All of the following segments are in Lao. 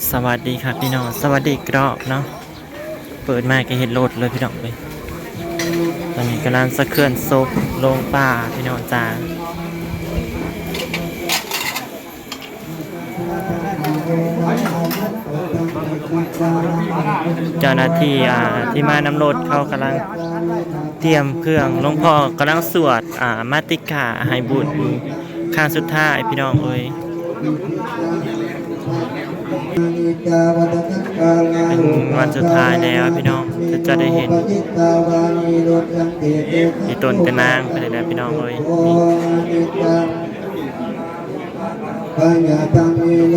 ສະຫວັດດີຄັບພີ່ນ້ອງ ສະຫວັດດີອີກລອບເນາະ. ເປີດມາກໍເຫັນລົດເລີຍພີ່ນ້ອງເອີຍ. ຕອນນີ້ກຳລັງຈະເຄື່ອນສົບລົງປ່າພີ່ນ້ອງຈ້າ. ເຈົ້າໜ້າທີ່ ອ່າ ທີ່ມານຳລົດເຂົາກຳລັງຕຽມເຄື່ອງ ຫຼວງພໍ່ກຳລັງສວດ ອ່າ ມາຕິກາໃຫ້ບຸນຄັ້ງສຸດທ້າຍພີ່ນ້ອງເອີຍ. ເປັນວັນສຸດທ້າຍແລ້ວພີ່ນ້ອງ ທີ່ຈະໄດ້ເຫັນ ອີ່ຕົນຕະນາງເພິ່ນນີ້ແຫຼະພີ່ນ້ອງເອີຍ. ນີ້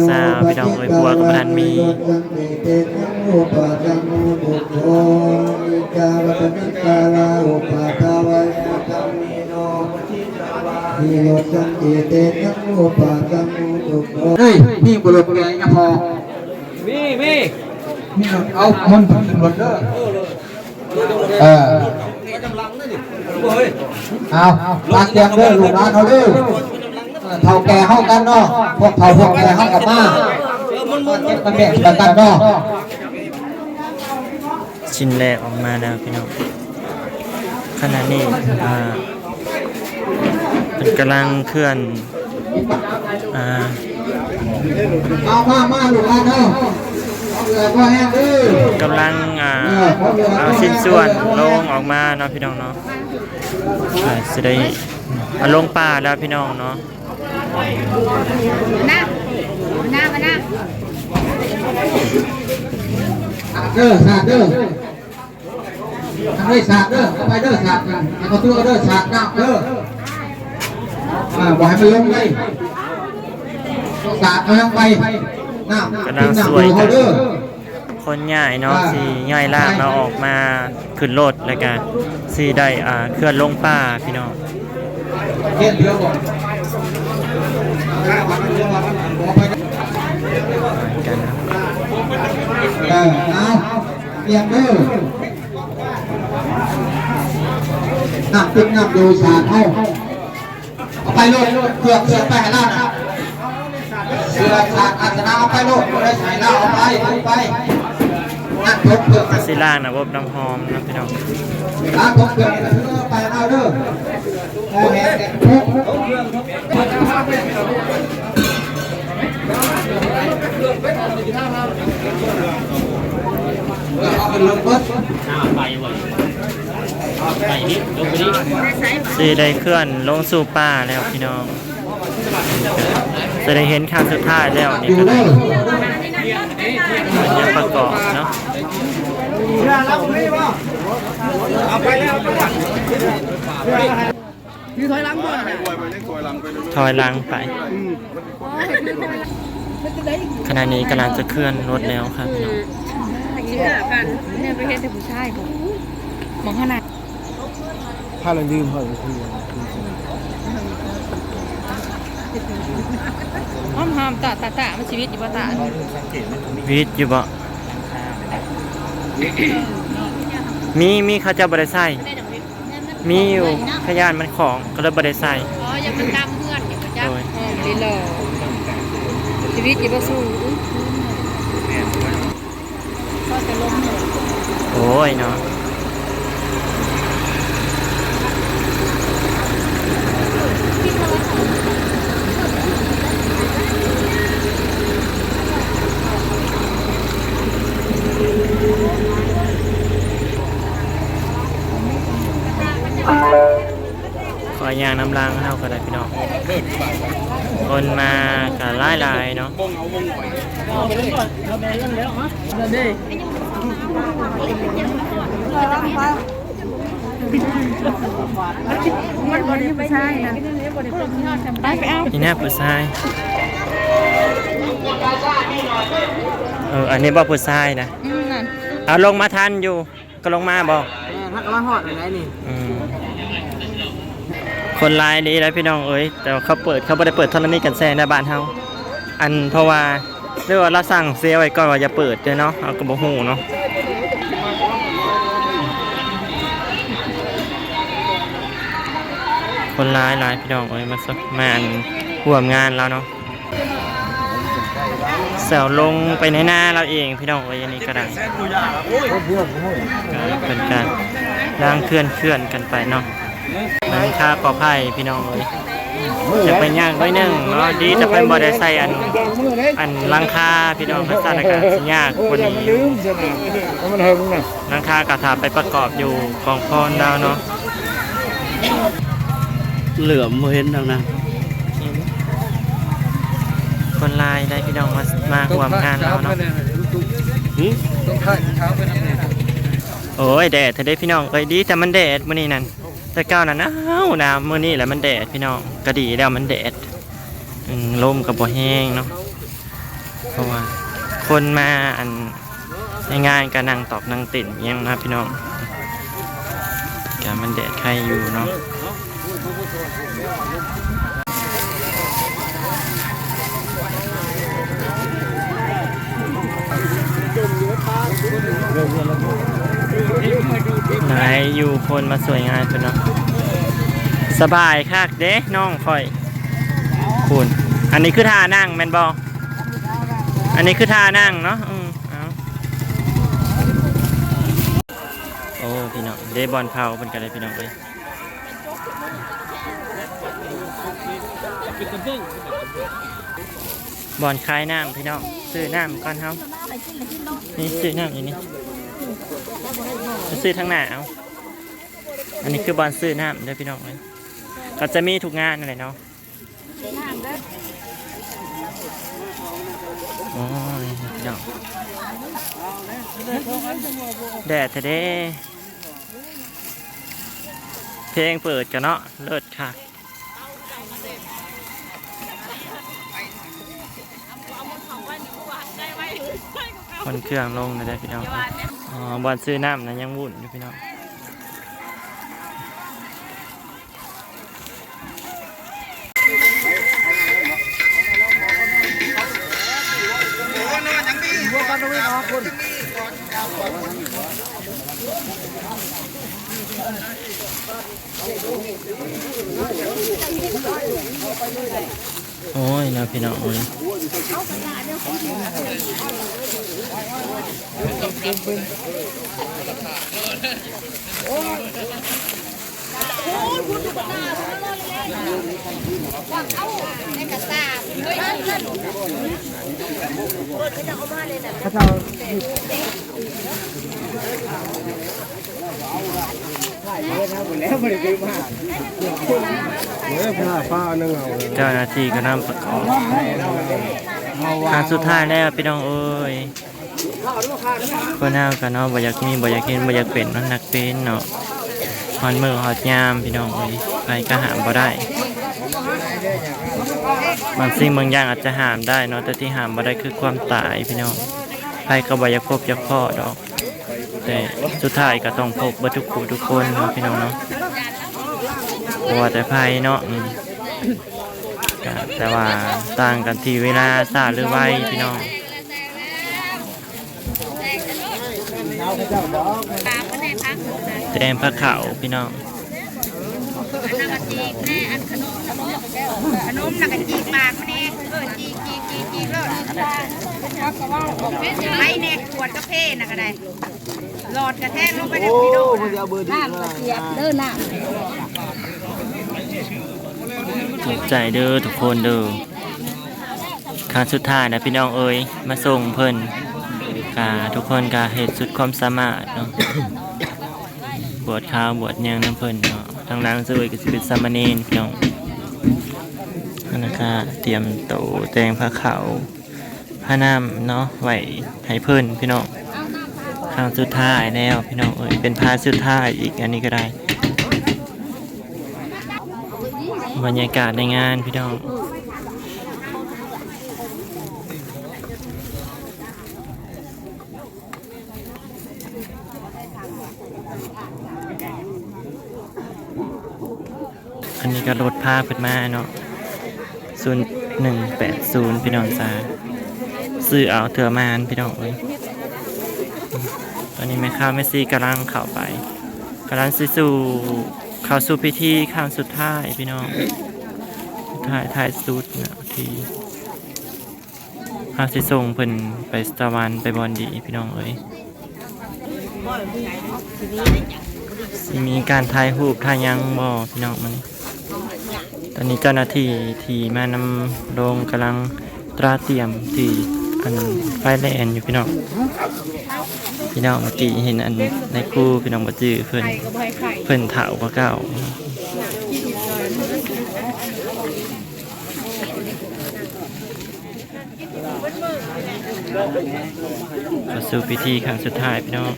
ສາວພີ່ນ້ອງເອີຍ ຜົວກໍບໍ່ທັນມີ. ເອີຍ ມີບໍ່ລົດແກງຍາພໍ? ມີ ມີ ມີລົດ ເອົາ ມັນຂຶ້ນລົດເດີ. ເອີ ເອົາ ຕາກແຈມເດີ ລູກຫຼານເຮົາເດີ. ເອີ ເຖົ້າແກ່ເຮົາກັນເນາະ ພວກເຖົ້າພວກແກ່ເຮົາກັນມາ ເກັບມາແບ່ງກັນເນາະ. ຊິ້ນແລກອອກມາແລ້ວພີ່ນ້ອງ. ຂະນະນີ້ ອ່າ ເພິ່ນກຳລັງເຄື່ອນ ອ່າ ເອົາມາ ມາລູກຫຼານເຮົາ ເອົາເຫຼືອບໍ່ແຮງເດີ. ກຳລັງ ອ່າ ເອົາຊິ້ນສ່ວນລົງອອກມາເນາະພີ່ນ້ອງເນາະ. ອ່າ ຊິໄດ້ເອົາລົງປ່າແລ້ວພີ່ນ້ອງເນາະ. ມານະ ມານະ ມານະ. ເດີ ສາກເດີ ເອົາໄປ ສາກເດີ ເອົາໄປເດີ ສາກ ໃຫ້ເຂົາຕົວເດີ ສາກນ້ຳເດີ. ອ່າ ບໍ່ໃຫ້ມັນລົງເລີຍ ສາກເອົາຍັງໄປ ນ້ຳ ກຳລັງຊ່ວຍກັນ ເອົາເດີ. ຄົນຍ້າຍເນາະ ອ່າ ຊິຍ້າຍຮ່າງລາວອອກມາຂຶ້ນລົດ ແລ້ວກະຊິໄດ້ ອ່າ ເຄື່ອນລົງປ່າພີ່ນ້ອງ. ເອີ ເອົາ ຕຽມເດີ ນ້ຳຕິດນ້ຳຢູ່ສາກເຮົາ. ເອົາໄປໂລດ ເກືອບເສືອໄປໃຫ້ລາວນະ ເສືອສາກອາສະນະ ເອົາໄປໂລດ ບໍ່ໄດ້ໃສ່ລາວ ເອົາໄປ ເອົາໄປ ນັ້ນທົບເພິ່ນ ກະຊິລ້າງນ້ຳອົບນ້ຳຫອມເນາະພີ່ນ້ອງ. ລ້າງທົບເພິ່ນ ເອົາໄປລາວເດີ ພໍແຫ້ງແຕ່ທຸກ ເອົາຂຶ້ນລົດເບິດ ຊິໄດ້ເຄື່ອນລົງສູ່ປ່າແລ້ວພີ່ນ້ອງ. ຈະໄດ້ເຫັນຄັ້ງສຸດທ້າຍແລ້ວນີ້ກໍໄດ້ ຍັງປະກອບເນາະ ຖອຍຫຼັງໄປ. ຂະນະນີ້ກຳລັງຈະເຄື່ອນລົດແລ້ວຄັບພີ່ນ້ອງ. ສິບຫ້າພັນ ແມ່ໄປເຫັນແຕ່ຜູ້ຊາຍ ມອງຂະໜາດ ພາລະລືມເຮົາຄື ຫອມໆ ຕະ ຕະ ຕະ ມັນຊີວິດຢູ່ບໍ່ຕະ? ວິດຢູ່ບໍ່? ມີ ມີ ເຂົາເຈົ້າບໍ່ໄດ້ໃສ່ ມີຢູ່ ຂະຫຍາດມັນຂອງ ກໍເລີຍບໍ່ໄດ້ໃສ່. ອໍ ຢ່າມັນດຳເຮືອນນີ້ບໍ່ຈັກ. ໂດຍ ອໍ ບໍ່ໄດ້ຫຼໍ່ ຊີວິດຢູ່ບໍ່ສູ້. ໂອ້ຍເນາະ ຂໍຍ່າງນຳຫຼັງເຮົາກໍໄດ້ພີ່ນ້ອງ ຄົນມາກໍຫຼາຍໆເນາະ. ມັນບໍ່ໄດ້ຜູ້ຊາຍນະ ໄປ ໄປເອົາ ນີ້ນະຜູ້ຊາຍ. ເອີ ອັນນີ້ບໍ່ຜູ້ຊາຍນະ? ອືມ ນັ້ນ ເອົາລົງມາທັນຢູ່. ກໍລົງມາບໍ່? ແມ່ນ ເຮົາກໍມາຮອດແລ້ວນີ້. ອືມ ຄົນຫຼາຍດີແລ້ວພີ່ນ້ອງເອີຍ ແຕ່ວ່າເຂົາເປີດ ເຂົາບໍ່ໄດ້ເປີດທໍລະນີກັນແສງໃນບ້ານເຮົາ ອັນ ເພາະວ່າ ຫຼືວ່າລາວສັ່ງເຊໄວ້ກ່ອນວ່າຢ່າເປີດເດ້ເນາະ ເຮົາກໍບໍ່ຮູ້ເນາະ. ຄົນຫຼາຍໆ ພີ່ນ້ອງເອີຍ ມາ ມາ ອັນ ຮ່ວມງານລາວເນາະ. ແຊວລົງໄປໃນນາລາວເອງພີ່ນ້ອງເອີຍ. ອັນນີ້ກໍໄດ້ ເພິ່ນກໍລ້າງເຄື່ອນໆກັນໄປເນາະ. ຫຼັງຄາກໍໄຜ່ພີ່ນ້ອງເອີຍ ຈະໄປຍາກໜ້ອຍໜຶ່ງເນາະ. ດີແຕ່ເພິ່ນບໍ່ໄດ້ໃສ່ອັນ ອັນຫຼັງຄາພີ່ນ້ອງ ຄັນຊັ້ນກໍຊິຍາກກວ່ານີ້ຢູ່. ຫຼັງຄາກໍຖ້າໄປປະກອບຢູ່ກອງພອນລາວເນາະ. ເຫຼືອມບໍ່ເຫັນດອກນະ. ເຫັນ ຄົນຫຼາຍໄດ໋ພີ່ນ້ອງ ມາ ມາຮ່ວມງານລາວເນາະ. ຫື? ໂອ້ຍ ແດດແທ້ເດ້ພີ່ນ້ອງເອີຍ. ດີແຕ່ມັນແດດມື້ນີ້ນັ້ນ ແຕ່ເກົ່ານັ້ນໜາວໆ ມື້ນີ້ແຫຼະມັນແດດພີ່ນ້ອງ. ກໍດີແລ້ວມັນແດດ ອືມ ລົມກໍບໍ່ແຮງເນາະ ເພາະວ່າຄົນມາ ອັນ ໃນງານກໍນັ່ງຕອກນັ່ງເຕັ້ນອີ່ຫຍັງນະພີ່ນ້ອງ. ກໍມັນແດດໄຄຢູ່ເນາະ. ຫຼາຍຢູ່ຄົນມາຊ່ວຍງານເພິ່ນເນາະ. ສະບາຍຄັກເດ້ນ້ອງຂ້ອຍ. ພຸ້ນ ອັນນີ້ຄືທ່ານັ່ງແມ່ນບໍ່? ອັນນີ້ຄືທ່ານັ່ງເນາະ. ເອີ ເອົາ ໂອ້ ພີ່ນ້ອງເດ້ ບ່ອນເຜົາເພິ່ນກໍໄດ້ພີ່ນ້ອງເອີຍ. ບ່ອນຂາຍນ້ຳພີ່ນ້ອງ ຊື້ນ້ຳກ່ອນເຮົາ. ນີ້ຊື້ນ້ຳຢູ່ນີ້ ໄປຊື້ທາງໜ້າເອົາ. ອັນນີ້ຄືບ່ອນຊື້ນ້ຳເດີພີ່ນ້ອງເອີຍ ກໍຈະມີທຸກງານນັ້ນແຫຼະເນາະ. ໂອ້ຍ ພີ່ນ້ອງ ແດດແທ້ເດ້. ເພງເປີດກັນເນາະ ເລີດຄັກ. ຄົນເຄື່ອງລົງແລ້ວເດີພີ່ນ້ອງ. ອໍ ບ່ອນຊື້ນ້ຳນະຍັງວຸ້ນຢູ່ພີ່ນ້ອງ. ໂອ້ຍເນາະ ພີ່ນ້ອງເອີຍ. ເຈົ້າໜ້າທີ່ກໍນຳປະກອບ ຄັ້ງສຸດທ້າຍແລ້ວພີ່ນ້ອງເອີຍ. ຄົນເຮົາກໍເນາະ ບໍ່ຢາກມີ ບໍ່ຢາກເຫັນ ບໍ່ຢາກເປັນ ມັນນັກເປັນເນາະ. ຮອດມື້ຮອດຍາມພີ່ນ້ອງເອີຍ ໃຜກໍຫ້າມບໍ່ໄດ້. ບາງສິ່ງບາງຢ່າງອາດຈະຫ້າມໄດ້ເນາະ ແຕ່ທີ່ຫ້າມບໍ່ໄດ້ຄືຄວາມຕາຍພີ່ນ້ອງ. ໃຜກໍບໍ່ຢາກພົບຢາກພໍ້ດອກ ແຕ່ສຸດທ້າຍກໍຕ້ອງພົບເບິດທຸກຜູ້ທຸກຄົນເນາະ ພີ່ນ້ອງເນາະ. ບໍ່ວ່າແຕ່ໃຜເນາະ ອືມ ກະແຕ່ວ່າຕ່າງກັນທີ່ເວລາຊ້າຫຼືໄວພີ່ນ້ອງ. ແກງປາເຂົ້າພີ່ນ້ອງ. ອັນນັ້ນກໍຈີກແນ່ ອັນຂະໜົມ ຂະໜົມນະກໍຈີກປາກມັນແນ່. ເອີ ຈີກ ຈີກ ຈີກ ຈີກໂລດ ໄປແນ່ ຂວດກາເຟນະກໍໄດ້. ຫຼອດກະແທກລົງໄປໃນ ໂອ້ ພີ່ນ້ອງ ເພິ່ນຊິເອົາເບີດີ ນ້ຳກະຈຽບເດີ ນ້ຳ. ຂອບໃຈເດີທຸກຄົນເດີ. ຄັ້ງສຸດທ້າຍນະພີ່ນ້ອງເອີຍ ມາສົ່ງເພິ່ນ ກະທຸກຄົນກະເຮັດສຸດຄວາມສາມາດເນາະ. ບວດຂາວບວດຫຍັງນຳເພິ່ນເນາະ. ທາງຫຼັງເຊິ່ງເອີຍກໍຊິເປັນສາມະເນນພີ່ນ້ອງ. ອັນນັ້ນກະຕຽມໂຕແຕ່ງພາເຂົ້າ ພານ້ຳເນາະ ໄວ້ໃຫ້ເພິ່ນພີ່ນ້ອງ. ຄັ້ງສຸດທ້າຍແລ້ວພີ່ນ້ອງເອີຍ ເປັນພາສຸດທ້າຍອີກ ອັນນີ້ກໍໄດ້. ບັນຍາກາດໃນງານພີ່ນ້ອງ ອັນນີ້ກໍລົດພາເພິ່ນມາເນາະ ສູນໜຶ່ງແປດສູນ ພີ່ນ້ອງຈ້າ. ຊື້ເອົາເທື່ອມານພີ່ນ້ອງເອີຍ. ຕອນນີ້ແມ່ຄ້າແມ່ຊີກຳລັງເຂົ້າໄປ ກຳລັງຊິສູ່ ເຂົ້າສູ່ພິທີຄັ້ງສຸດທ້າຍພີ່ນ້ອງ ທ້າຍ ທ້າຍສຸດນະ ທີ່ ເຮົາຊິສົ່ງເພິ່ນໄປສະຫວັນ ໄປບ່ອນດີພີ່ນ້ອງເອີຍ. ຊິມີການຖ່າຍຮູບຖ່າຍຫຍັງບໍ່ພີ່ນ້ອງ? ມັນ ຕອນນີ້ເຈົ້າໜ້າທີ່ທີ່ມານຳໂລງກຳລັງຕຣາຕຽມທີ່ອັນໄຟແລ່ນຢູ່ພີ່ນ້ອງ. ພີ່ນ້ອງ ເມື່ອກີ້ເຫັນອັນນາຍຄູພີ່ນ້ອງບໍ່ຈື່ເພິ່ນ ເພິ່ນເຖົ້າກວ່າເກົ່າ. ເຂົ້າສູ່ພິທີຄັ້ງສຸດທ້າຍພີ່ນ້ອງ.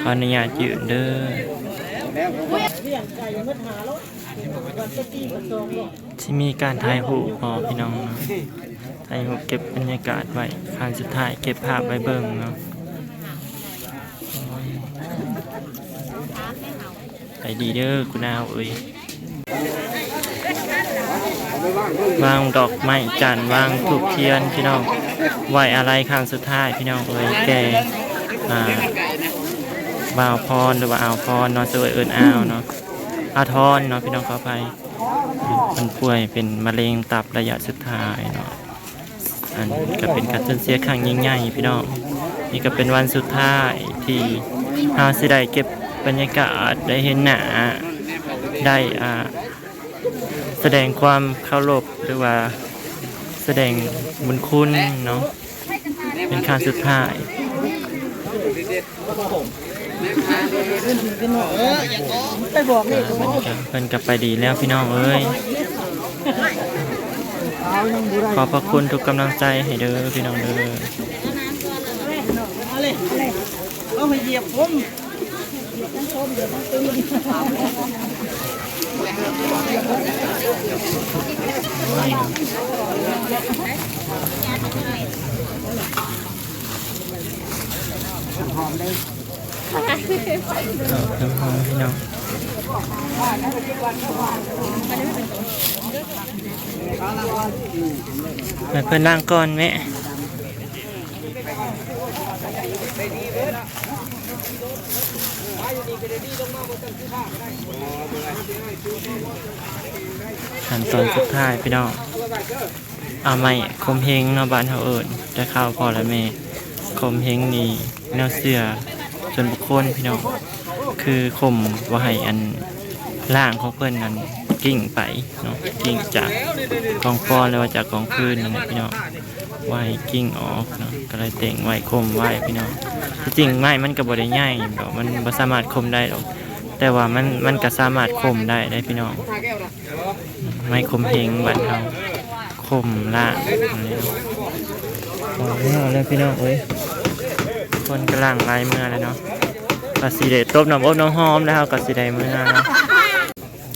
ຂໍອະນຸຍາດຢືນເດີ. ຊິມີການຖ່າຍຮູບບໍ່ພີ່ນ້ອງເນາະ? ຖ່າຍຮູບເກັບບັນຍາກາດໄວ້ ຄັ້ງສຸດທ້າຍເກັບພາບໄວ້ເບິ່ງເນາະ. ໂອ້ຍ ໄປດີເດີ ກູນາວເອີຍ. ວາງດອກໄມ້ຈັນ ວາງທູບທຽນພີ່ນ້ອງ ໄວ້ອາໄລຄັ້ງສຸດທ້າຍພີ່ນ້ອງເອີຍ ແກ່ ອ່າ ບ່າວພອນ ຫຼືວ່າອາວພອນເນາະ ເອີ້ນອາວເນາະ ອາທອນເນາະພີ່ນ້ອງ ຂໍອະໄພ. ເພິ່ນປ່ວຍເປັນມະເຮັງຕັບໄລຍະສຸດທ້າຍເນາະ. ອັນນີ້ກໍເປັນການສູນເສຍຄັ້ງຍິ່ງໃຫຍ່ພີ່ນ້ອງ. ນີ້ກໍເປັນວັນສຸດທ້າຍທີ່ເຮົາຊິໄດ້ເກັບບັນຍາກາດ ໄດ້ເຫັນໜ້າ ໄດ້ ອ່າ ສະແດງຄວາມເຄົາລົບ ຫຼືວ່າສະແດງບຸນຄຸນເນາະ ເປັນຄັ້ງສຸດທ້າຍ. ໄປບອກເລກ ອ່າ ເພິ່ນກໍ ເພິ່ນກໍໄປດີແລ້ວພີ່ນ້ອງເອີຍ. ຂອບພະຄຸນທຸກກຳລັງໃຈໃຫ້ເດີພີ່ນ້ອງເດີ. ເອົາໃຫ້ຢຽບຜົມ. ຫອມເດີ ຫອມພີ່ນ້ອງ. ໃຫ້ເພິ່ນລ້າງກ່ອນແມ່. ຂັ້ນຕອນສຸດທ້າຍພີ່ນ້ອງ ເອົາໄມ້ຂົ່ມເຮັງເນາະ ບ້ານເຮົາເອີ້ນ ແຕ່ເຂົາພໍ່ແລະແມ່ ຂົ່ມເຮັງນີ້ແນວເຊື່ອສ່ວນບຸກຄົນພີ່ນ້ອງ ຄືຂົ່ມບໍ່ໃຫ້ອັນຮ່າງຂອງເພິ່ນນັ້ນກິ້ງໄປເນາະ ກິ້ງຈາກກອງຟອນ ຫຼືວ່າຈາກກອງຟືນນັ້ນແຫຼະພີ່ນ້ອງ. ໄວ້ກິ້ງອອກເນາະ ກໍເລີຍເຕັງໄວ້ຂົ່ມໄວ້ພີ່ນ້ອງ. ທີ່ຈິງໄມ້ມັນກໍບໍ່ໄດ້ໃຫຍ່ດອກ ມັນບໍ່ສາມາດຂົ່ມໄດ້ດອກ ແຕ່ວ່າມັນ ມັນກໍສາມາດຂົ່ມໄດ້ເດ້ພີ່ນ້ອງ. ໄມ້ຂົ່ມເຮັງບ້ານເຮົາ ຂົ່ມລ້າງ. ໂອ້ຍ ເອົາແລ້ວພີ່ນ້ອງເອີຍ ຄົນກຳລັງໄລ່ເມືອແລ້ວເນາະ ກໍຊິໄດ້ຕົບນ້ຳອົບນ້ຳຫອມແລ້ວ ເຮົາກໍຊິໄດ້ເມືອເນາະ.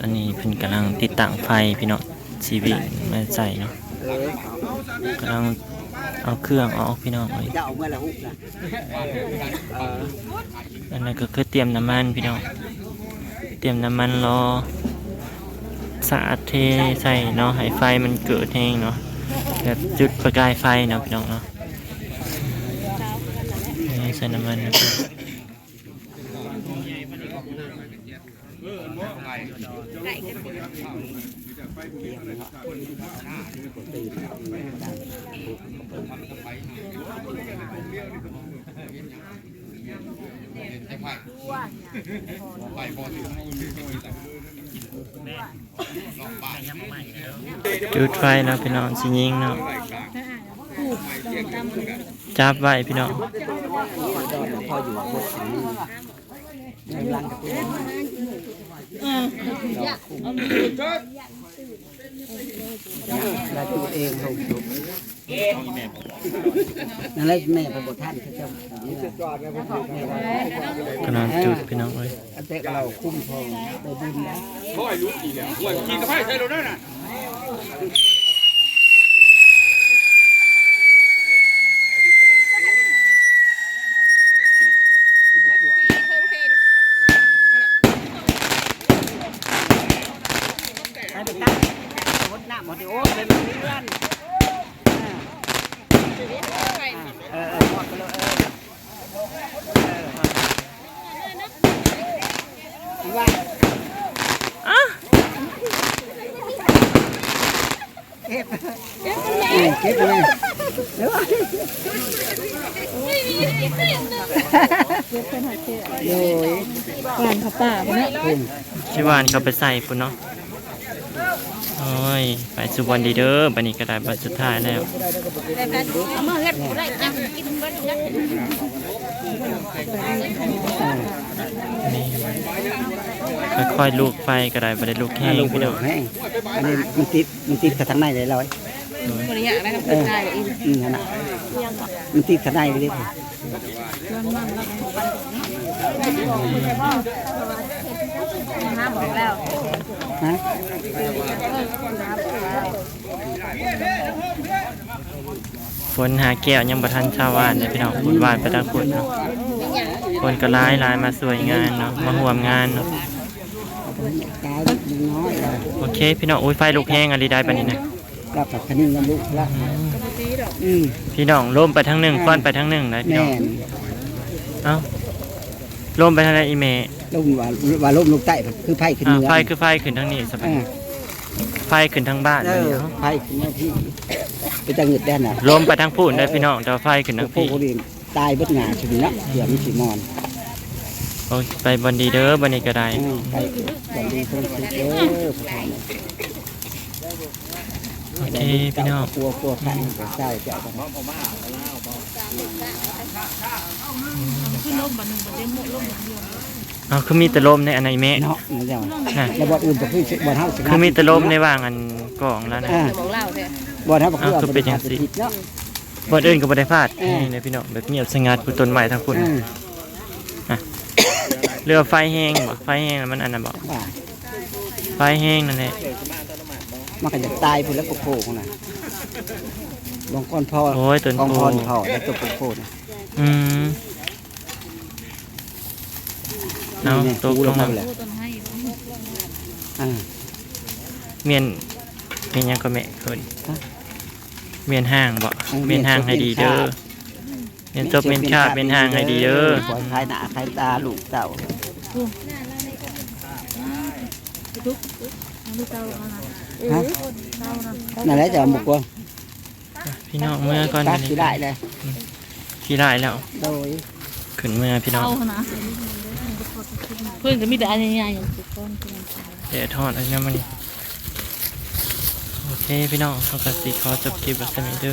ອັນນີ້ເພິ່ນກຳລັງຕິດຕັ້ງໄຟພີ່ນ້ອງ ຊິວິ້ງມາໃສ່ເນາະ ກຳລັງເອົາເຄື່ອງອອກພີ່ນ້ອງເອີຍ. ເຈົ້າເອົາເມືອລະຫຸກນະ ເອີ ອັນນັ້ນກໍຄືຕຽມນ້ຳມັນພີ່ນ້ອງ ຕຽມນ້ຳມັນລໍສາດເທໃສ່ເນາະ ໃຫ້ໄຟມັນເກີດແຮງເນາະ ແບບຈຸດປະກາຍໄຟເນາະພີ່ນ້ອງເນາະ. ນີ້ໃສ່ນ້ຳມັນ ຈຸດໄຟເນາະພີ່ນ້ອງ ຊິຍິງເນາະ ຈັບໄວ້ພີ່ນ້ອງ. ລະຈຸດເອງລົງຈຸດ ນັ້ນແຫຼະແມ່ໄປບໍ່ທັນເຂົາເຈົ້າ. ກຳລັງຈຸດພີ່ນ້ອງເອີຍ ອັນແຕກເຫຼົ່າຄຸ້ມຄອງໄດ້ບຸນນະ. ຄ່ອຍຫຼຸດອີກແລ້ວ ຫ້ວຍ ຂີ່ກະໄພໃສ່ໂລດນັ້ນນະ. ໃຫ້ໄປຕັດ ຫົດນ້ຳ ຫົດ ໂອ້ ເປັນເຮືອນ ເອີ ເອີ ເອີ ຮອດໄປເລີຍ ເອີ. ອ້າ ເກັບ ເກັບເລີຍ ໂດຍ ຫວ່ານເຂົ້າປ່າພຸ້ນເນາະ ຊິຫວ່ານເຂົ້າໄປໃສ່ພຸ້ນເນາະ. ໂອ້ຍ ໄປສູ່ບ່ອນດີເດີ ບັດນີ້ກໍໄດ້ບ່ອນສຸດທ້າຍແລ້ວ. ຄ່ອຍໆ ລູກໄຟກໍໄດ້ ບໍ່ໄດ້ລູກແຮງ ລູກ ພີ່ນ້ອງ ແຮງ. ອັນນີ້ມັນຕິດ ມັນຕິດເຂົ້າທາງໃນໄດ້ລອຍ. ບໍ່ໄດ້ຍາກນະ ເອີ ອືມ ນັ້ນນະ ມັນຕິດຂ້າງໃນໄປເລີຍ. ນ້ຳອອກແລ້ວ ຮະ ຝົນຫາແກ້ວຍັງບໍ່ທັນຊາວບ້ານເດ້ພີ່ນ້ອງ ບຸນຫວານໄປທາງພຸ້ນເນາະ. ຄົນກໍຫຼາຍໆ ມາຊ່ວຍງານເນາະ ມາຮ່ວມງານເນາະ. ໂອເຄພີ່ນ້ອງ ໂອ້ຍ ໄຟລຸກແຮງອີ່ຫຼີໄດ໋ບັດນີ້ນະ. ລາວກໍຄະນິງນຳລູກລາວ ອືມ ອືມ ພີ່ນ້ອງ ລົມໄປທາງໜຶ່ງ ເອີ ຄວັນໄປທາງໜຶ່ງໄດ໋ພີ່ນ້ອງ. ແມ່ນ ເອົ້າ ລົມໄປທາງໃດອີ່ແມ່? ລົມວ່າ ວ່າລົມລົງໃຕ້ ຄືໄຟຂຶ້ນເໜືອ ອ່າ ໄຟຄືໄຟຂຶ້ນທາງນີ້ຊະ ເອີ ໄຟຂຶ້ນທາງບ້ານ ເອີ ນີ້ເນາະ ໄຟຂຶ້ນມາພີ້ ເປັນຕາງຶດແດ່ນະ. ລົມໄປທາງພຸ້ນໄດ໋ພີ່ນ້ອງ ແຕ່ວ່າໄຟຂຶ້ນທາງພີ້ ຕາຍເບິດຫຍ້າຊຸມນີ້ເນາະ ເພື່ອມັນຊິມອນ. ໂອ້ຍ ໄປບ່ອນດີເດີ ບັດນີ້ກໍໄດ້ ເອີ ໄປບ່ອນດີເພິ່ນສຸດເດີ. ໂອເຄພີ່ນ້ອງ ຄົວຄົວຄັນເຈົ້າເຈົ້າ ເອົາ ຄືມີແຕ່ລົມໃນອັນນັ້ນແມ່ເນາະ ແລ້ວບ່ອນອື່ນກໍຄືບ່ອນເຮົາ ຄືມີແຕ່ລົມໃນຫວ່າງອັນກອງລະນະ ອ່າ ບ່ອນເຮົາກໍຄື ເອົາ ຄືເປັນຈັ່ງຊີ້ເນາະ. ບ່ອນອື່ນກໍບໍ່ໄດ້ພາດ ເອີ ນີ້ນະພີ່ນ້ອງ ແບບງຽບສະຫງັດ ຜູ້ຕົ້ນໄມ້ທາງພຸ້ນ ເອີ ອ່ະ ເຫຼືອໄຟແຮງບໍ່? ໄຟແຮງແລ້ວມັນອັນນັ້ນບໍ່? ວ່າ ໄຟແຮງນັ້ນແຫຼະ ມັນກໍຢາກຕາຍພຸ້ນແຫຼະ ໂພກໂພນະ ບາງຄົນພໍ ໂອ້ຍ ຕົ້ນໂພ ບາງຄົນພໍແລ້ວ ຕົ້ນໂພນະ ອືມ ເອົາ ນີ້ ຕົກລົງມາ ອ່າ ແມ່ນ ແມ່ນຫຍັງກໍແມ່? ເອີ້ນ ຮະ? ແມ່ນຮ່າງບໍ່? ເອີ ແມ່ນຮ່າງໃຫ້ດີເດີ ແມ່ນສົບແມ່ນຄາບ ແມ່ນຮ່າງໃຫ້ດີເດີ ແມ່ນສົບແມ່ນຄາບໃຫ້ດີເດີ ຂໍໃຫ້ຄາຍໜ້າຄາຍຕາລູກເຕົ້າ. ຮະ? ນັ້ນແຫຼະ ຈະບໍ່ກົວ ພີ່ນ້ອງເມືອກ່ອນ ຂີ້ຫຼ້າຍແລ້ວ ອືມ ຂີ້ຫຼ້າຍແລ້ວ ໂດຍ ຂຶ້ນເມືອພີ່ນ້ອງ ເອົາຫັ້ນນະ ເພິ່ນກໍມີແຕ່ອັນໃຫຍ່ໆ ແດດຮ້ອນອັນຍາມມື້ນີ້. ໂອເຄພີ່ນ້ອງ ເຮົາກໍຊິຂໍຈົບຄລິບໄວ້ສ່ຳນີ້ເດີ.